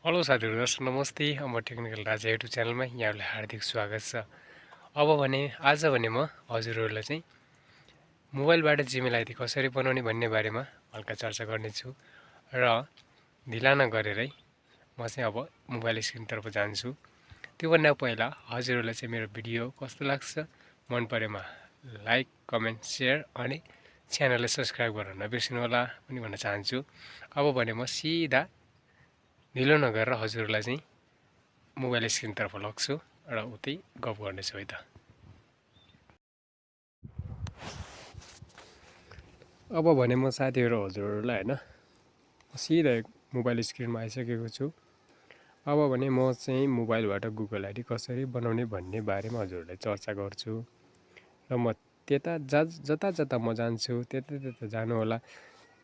Hello साथीहरू, दर्शक नमस्ते। म टेक्निकल राजा युट्युब च्यानलमा यहाँहरूलाई हार्दिक स्वागत छ। आज भने म हजुरहरूलाई चाहिँ मोबाइलबाट जिमेल आइडी कसरी बनाउने भन्ने बारेमा हल्का चर्चा गर्नेछु। र ढिला नगरेरै म चाहिँ अब मोबाइल स्क्रिनतर्फ जान्छु। त्योभन्दा पहिला हजुरहरूलाई चाहिँ मेरो भिडियो कस्तो लाग्छ, मन परेमा लाइक, कमेन्ट, सेयर अनि च्यानललाई सब्सक्राइब गर्न नबिर्सिनु होला पनि भन्न चाहन्छु। अब भने म सिधा ढिलो नगरेर हजुरहरूलाई चाहिँ मोबाइल स्क्रिनतर्फ लग्छु र उतै गफ गर्नेछु है त। अब भने म साथीहरू हजुरहरूलाई होइन सिधै मोबाइल स्क्रिनमा आइसकेको छु। अब भने म चाहिँ मोबाइलबाट गुगल आइडी कसरी बनाउने भन्ने बारेमा हजुरहरूलाई चर्चा गर्छु। र म जता जता म जान्छु त्यता जानु होला।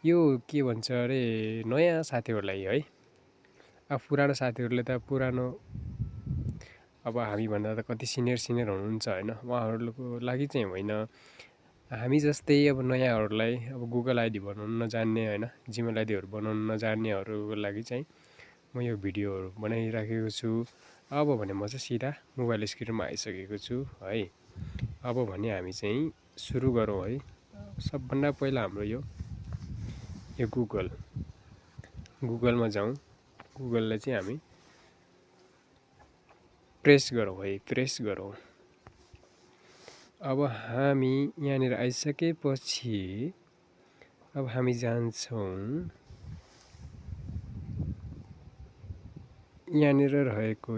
यो के भन्छ अरे नयाँ साथीहरूलाई है, अब पुरानो साथीहरूले त अब हामीभन्दा त कति सिनियर हुनुहुन्छ होइन, उहाँहरूको लागि चाहिँ होइन, हामी जस्तै अब नयाँहरूलाई अब गुगल आइडी बनाउनु नजान्ने होइन, जिमेल आइडीहरू बनाउनु नजान्नेहरूको लागि चाहिँ म यो भिडियोहरू बनाइराखेको छु। अब भने म चाहिँ सिधा मोबाइल स्क्रिनमा आइसकेको छु है। अब भने हामी चाहिँ सुरु गरौँ है। सबभन्दा पहिला हाम्रो यो गुगलमा जाउँ। गुगललाई चाहिँ हामी प्रेस गरौँ। अब हामी यहाँनिर आइसकेपछि अब हामी जान्छौँ यहाँनिर रहेको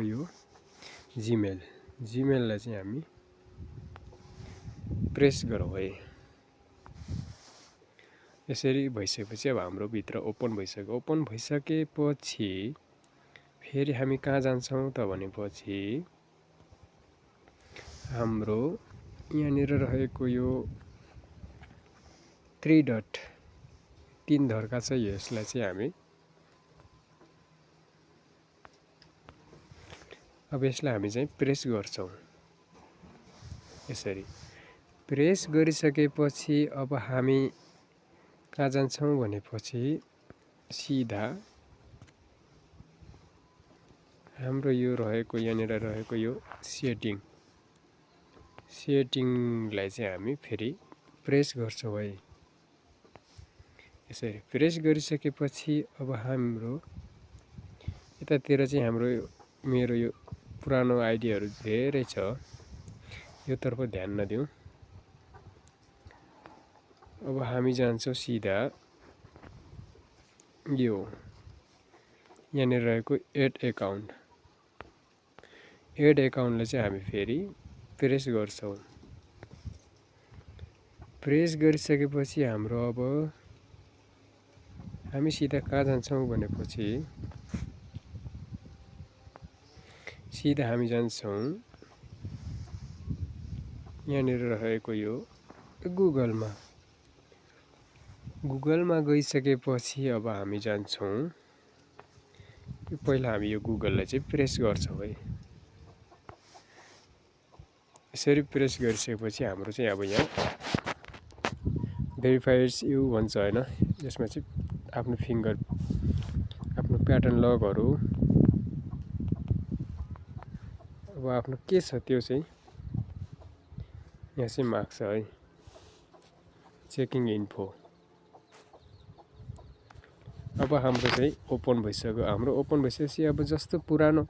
यो जिमेललाई चाहिँ हामी प्रेस गरौँ है। यसरी भइसकेपछि अब हाम्रो भित्र ओपन भइसकेपछि फेरि हामी कहाँ जान्छौँ त भनेपछि हाम्रो यहाँनिर रहेको यो 3 डट 3 धर्का छ, यसलाई चाहिँ हामी चाहिँ प्रेस गर्छौँ। यसरी प्रेस गरिसकेपछि अब हामी कहाँ जान्छौँ भनेपछि सिधा हाम्रो यो यहाँनिर रहेको यो सेटिङलाई चाहिँ हामी फेरि प्रेस गर्छौँ है। यसरी प्रेस गरिसकेपछि अब हाम्रो यतातिर चाहिँ मेरो यो पुरानो आइडीहरू धेरै छ, यो तर्फ ध्यान नदिउँ। अब हामी जान्छौँ सिधा यहाँनिर रहेको एड एकाउन्टलाई चाहिँ हामी फेरि प्रेस गर्छौँ। प्रेस गरिसकेपछि हाम्रो अब हामी सिधा कहाँ जान्छौँ भनेपछि सिधा हामी जान्छौँ यहाँनिर रहेको यो गुगलमा गइसकेपछि अब हामी जान्छौँ, पहिला हामी यो गुगललाई चाहिँ प्रेस गर्छौँ है। यसरी प्रेस गरिसकेपछि हाम्रो चाहिँ अब यहाँ भेरिफाइज यु भन्छ होइन, यसमा चाहिँ आफ्नो प्याटर्न लगहरू अब आफ्नो के छ त्यो चाहिँ यहाँ चाहिँ माग्छ है। चेकिङ इन्फो अब हाम्रो चाहिँ ओपन भइसकेपछि अब जस्तो पुरानो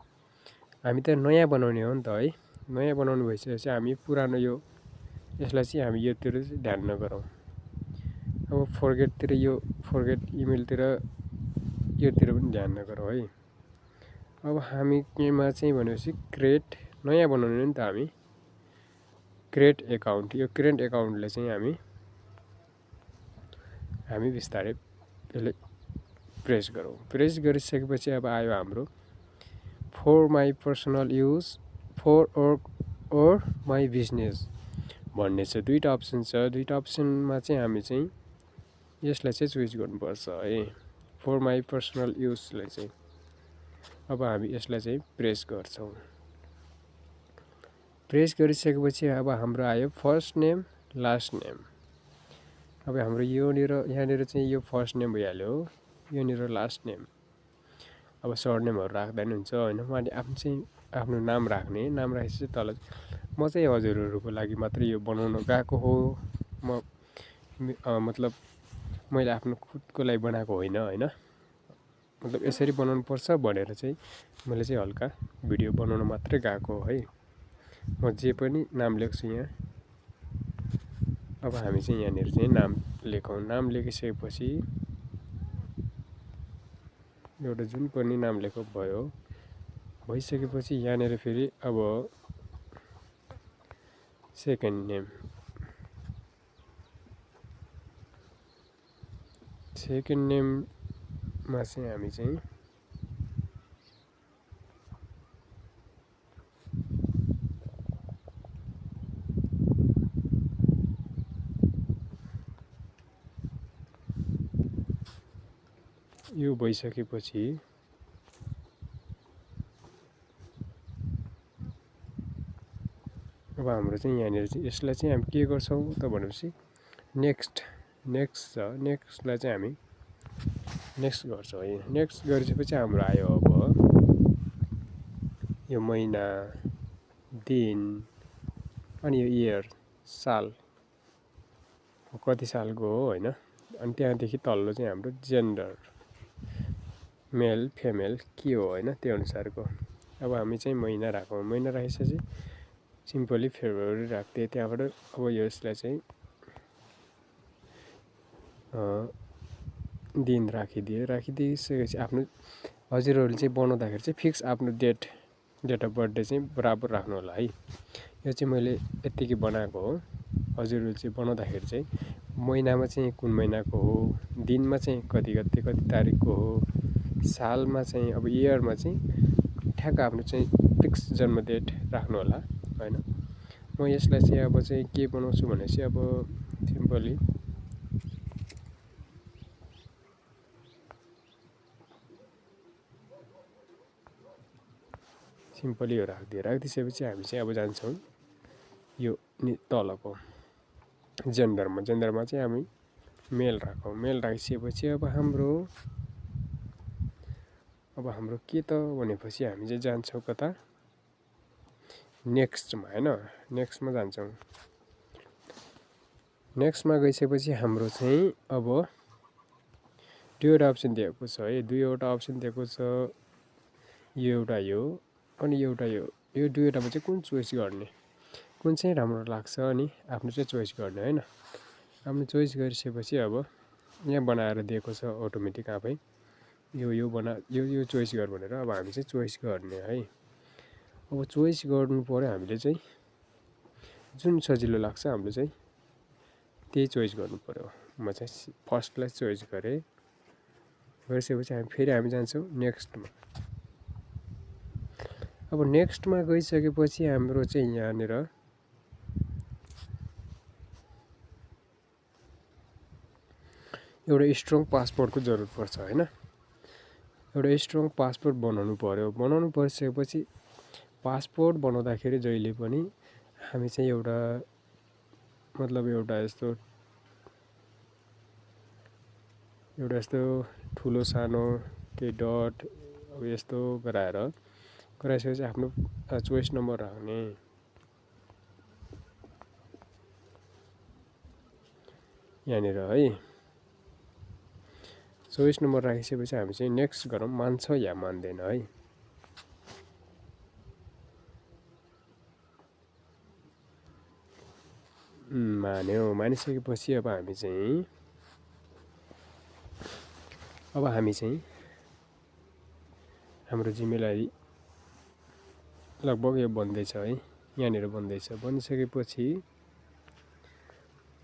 हामी त नयाँ बनाउने हो नि त है। नयाँ बनाउनु भइसकेपछि हामी पुरानो यसलाई चाहिँ हामी योतिर ध्यान नगरौँ। अब फर्गेट इमेलतिर योतिर पनि ध्यान नगरौँ है। अब हामी केमा चाहिँ भनेपछि नयाँ बनाउने नि त हामी क्रिएट एकाउन्टलाई चाहिँ हामी बिस्तारै यसले प्रेस गरौँ। प्रेस गरिसकेपछि अब आयो हाम्रो for my personal use or my business भन्ने छ। दुईवटा अप्सन छ। दुईवटा अप्सनमा चाहिँ हामी चाहिँ यसलाई चाहिँ चुज गर्नुपर्छ है, फर माई पर्सनल युजलाई चाहिँ। अब हामी यसलाई चाहिँ प्रेस गर्छौँ। प्रेस गरिसकेपछि अब हाम्रो आयो फर्स्ट नेम लास्ट नेम। अब हाम्रो यहाँनिर चाहिँ यो फर्स्ट नेम भइहाल्यो। यहाँनिर लास्ट नेम अब सर्ट नेमहरू राख्दा नि हुन्छ होइन। उहाँले आफ्नो नाम राख्ने, नाम राखेपछि तल म चाहिँ हजुरहरूको लागि मात्रै यो बनाउन गएको हो, म मतलब मैले आफ्नो खुदको लागि बनाएको होइन होइन, मतलब यसरी बनाउनु पर्छ भनेर चाहिँ मैले चाहिँ हल्का भिडियो बनाउन मात्रै गएको हो है। म जे पनि नाम लेख्छु यहाँ। अब हामी चाहिँ यहाँनिर चाहिँ नाम लेखौँ। नाम लेखिसकेपछि एउटा जुन पनि नाम लेखो भयो। भइसकेपछि यहाँनिर फेरि अब सेकेन्ड नेममा चाहिँ हामी चाहिँ यो भइसकेपछि अब हाम्रो चाहिँ यहाँनिर चाहिँ यसलाई चाहिँ हामी के गर्छौँ त भनेपछि नेक्स्ट छ। नेक्स्टलाई चाहिँ हामी नेक्स्ट गर्छौँ है। नेक्स्ट गरिसकेपछि हाम्रो आयो अब यो महिना, दिन, अनि यो इयर, साल कति सालको हो होइन। अनि त्यहाँदेखि तल्लो चाहिँ हाम्रो जेन्डर, मेल फिमेल के हो होइन, त्यो अनुसारको। अब हामी चाहिँ महिना राखौँ। महिना राखेपछि सिम्पली फेब्रुअरी राख्थेँ। त्यहाँबाट अब यसलाई चाहिँ दिन राखिदिइसकेपछि आफ्नो हजुरहरूले चाहिँ बनाउँदाखेरि चाहिँ फिक्स आफ्नो डेट अफ बर्थडे चाहिँ बराबर राख्नु होला है। यो चाहिँ मैले यत्तिकै बनाएको हो। हजुरहरूले चाहिँ बनाउँदाखेरि चाहिँ महिनामा चाहिँ कुन महिनाको हो, दिनमा चाहिँ कति तारिकको हो, सालमा चाहिँ अब इयरमा चाहिँ ठ्याक्क आफ्नो चाहिँ फिक्स जन्म डेट राख्नु होला होइन। म यसलाई चाहिँ अब चाहिँ के बनाउँछु भनेपछि अब सिम्पली यो राखिदिइसकेपछि हामी चाहिँ अब जान्छौँ यो तलको जेन्डरमा चाहिँ हामी मेल राखौँ। मेल राखिसकेपछि अब हाम्रो के त भनेपछि हामी चाहिँ जान्छौँ कता, नेक्स्टमा होइन। नेक्स्टमा जान्छौँ। नेक्स्टमा गइसकेपछि हाम्रो चाहिँ अब दुईवटा अप्सन दिएको छ है। दुईवटा अप्सन दिएको छ, यो एउटा यो अनि एउटा यो दुईवटामा चाहिँ कुन चोइस गर्ने, कुन चाहिँ राम्रो लाग्छ अनि आफ्नो चाहिँ चोइस गर्ने होइन। आफ्नो चोइस गरिसकेपछि अब यहाँ बनाएर दिएको छ अटोमेटिक आफै यो चोइस गर भनेर। अब हामी चाहिँ चोइस गर्ने है। अब चोइस गर्नु पऱ्यो हामीले चाहिँ जुन सजिलो लाग्छ हामीले चाहिँ त्यही चोइस गर्नु पऱ्यो। म चाहिँ फर्स्टलाई चोइस गरिसकेपछि फेरि हामी जान्छौँ नेक्स्टमा। अब नेक्स्टमा गइसकेपछि हाम्रो चाहिँ यहाँनिर एउटा स्ट्रङ पासपोर्टको जरुरत पर्छ होइन। एउटा स्ट्रङ पासपोर्ट बनाउनु पऱ्यो। बनाउनु परिसकेपछि पासपोर्ट बनाउँदाखेरि जहिले पनि हामी चाहिँ एउटा यस्तो ठुलो सानो केही डट अब यस्तो गराइसकेपछि आफ्नो चोइस नम्बर राख्ने। यहाँनिर है चोइस नम्बर राखिसकेपछि हामी चाहिँ नेक्स्ट गरौँ, मान्छ या मान्दैन है। मानिसकेपछि अब हामी चाहिँ हाम्रो जिमेल आइडी लगभग यो बन्दैछ है। यहाँनिर बन्दैछ। बनिसकेपछि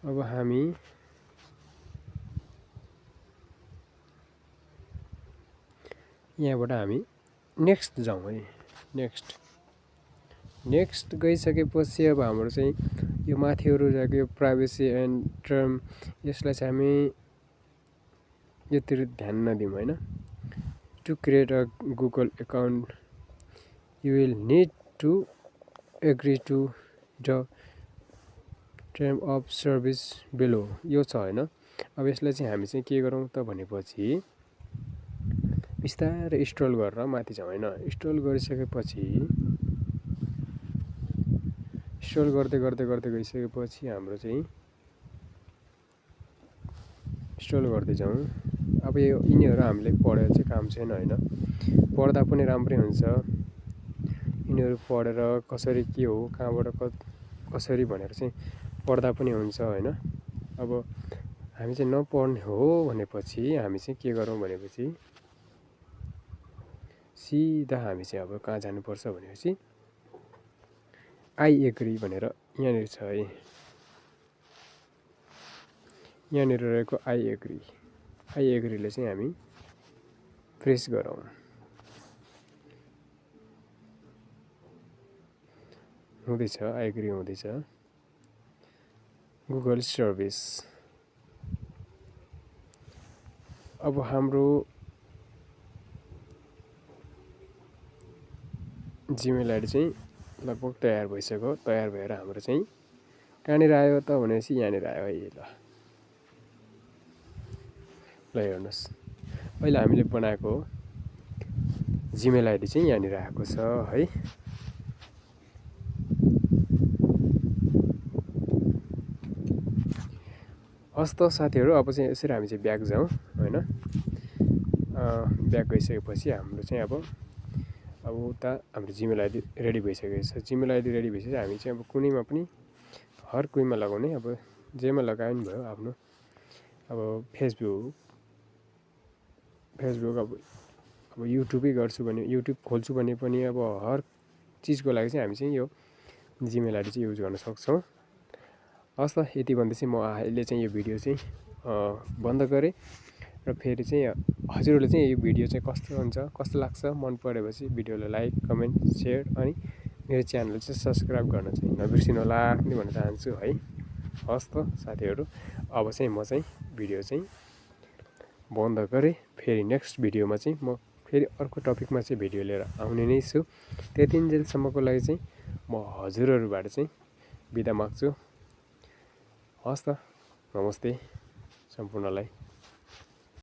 अब हामी यहाँबाट हामी नेक्स्ट जाउँ है। नेक्स्ट गइसकेपछि अब हाम्रो चाहिँ यो माथिहरू रहेको यो प्राइभेसी एन्ड टर्म यसलाई चाहिँ हामी यतिर ध्यान नदिउँ होइन। To create a Google account you will need to agree to the term of service below यो छ होइन। अब यसलाई चाहिँ हामी चाहिँ के गरौँ त भनेपछि बिस्तारै स्क्रोल गरेर माथि जाउँ हैन। स्क्रोल गरिसकेपछि स्क्रोल गर्दै गर्दै गर्दै गइसकेपछि हाम्रो चाहिँ स्क्रोल गर्दै जाउँ। अब यो यिनीहरू हामीले पढेर चाहिँ काम छैन हैन। पढ्दा पनि राम्रै हुन्छ। यिनीहरू पढेर कसरी के हो कहाँबाट कसरी भनेर चाहिँ पढ्दा पनि हुन्छ हैन। अब हामी चाहिँ नपढ्ने हो भनेपछि हामी चाहिँ के गरौँ भनेपछि सिधा हामी चाहिँ अब कहाँ जानुपर्छ भनेपछि आई एग्री भनेर यहाँनिर छ है। यहाँनिर रहेको आई एग्रीले चाहिँ हामी प्रेस गरौँ। हुँदैछ, आई एग्री हुँदैछ। Google service. अब हाम्रो जीमेल आइडी चाहिँ लगभग तयार भइसक्यो। तयार भएर हाम्रो चाहिँ कहाँनिर आयो त भनेपछि यहाँनिर आयो है। ल हेर्नुहोस्, अहिले हामीले बनाएको जीमेल आइडी चाहिँ यहाँनिर आएको छ है। हस् त साथीहरू, अब चाहिँ यसरी हामी चाहिँ ब्याक जाउँ हैन। ब्याक गइसकेपछि हाम्रो चाहिँ अब उता हाम्रो जीमेल आइडी रेडी भइसकेको छ। जीमेल आइडी रेडी भइसकेपछि हामी चाहिँ अब कुनैमा पनि हर कोहीमा लगाउने, अब जेमा लगाए पनि भयो। आफ्नो अब फेसबुक अब युट्युबै गर्छु भने युट्युब खोल्छु भने पनि अब हर चिजको लागि चाहिँ हामी चाहिँ यो जीमेल आइडी चाहिँ युज गर्न सक्छौँ। हस् त, यति भन्दै चाहिँ म अहिले चाहिँ यो भिडियो चाहिँ बन्द गरेँ। र फेरि चाहिँ हजुरहरूले चाहिँ यो भिडियो चाहिँ कस्तो हुन्छ, कस्तो लाग्छ, मन परेपछि भिडियोलाई लाइक, कमेन्ट, सेयर अनि मेरो च्यानल चाहिँ सब्सक्राइब गर्न चाहिँ नबिर्सिनु होला पनि भन्न चाहन्छु है। हस् त साथीहरू, अब चाहिँ म चाहिँ भिडियो चाहिँ बन्द गरेँ। फेरि नेक्स्ट भिडियोमा चाहिँ म फेरि अर्को टपिकमा चाहिँ भिडियो लिएर आउने नै छु। त्यतिन्जेलसम्मको लागि चाहिँ म हजुरहरूबाट चाहिँ बिदा माग्छु। हस् त, नमस्ते सम्पूर्णलाई।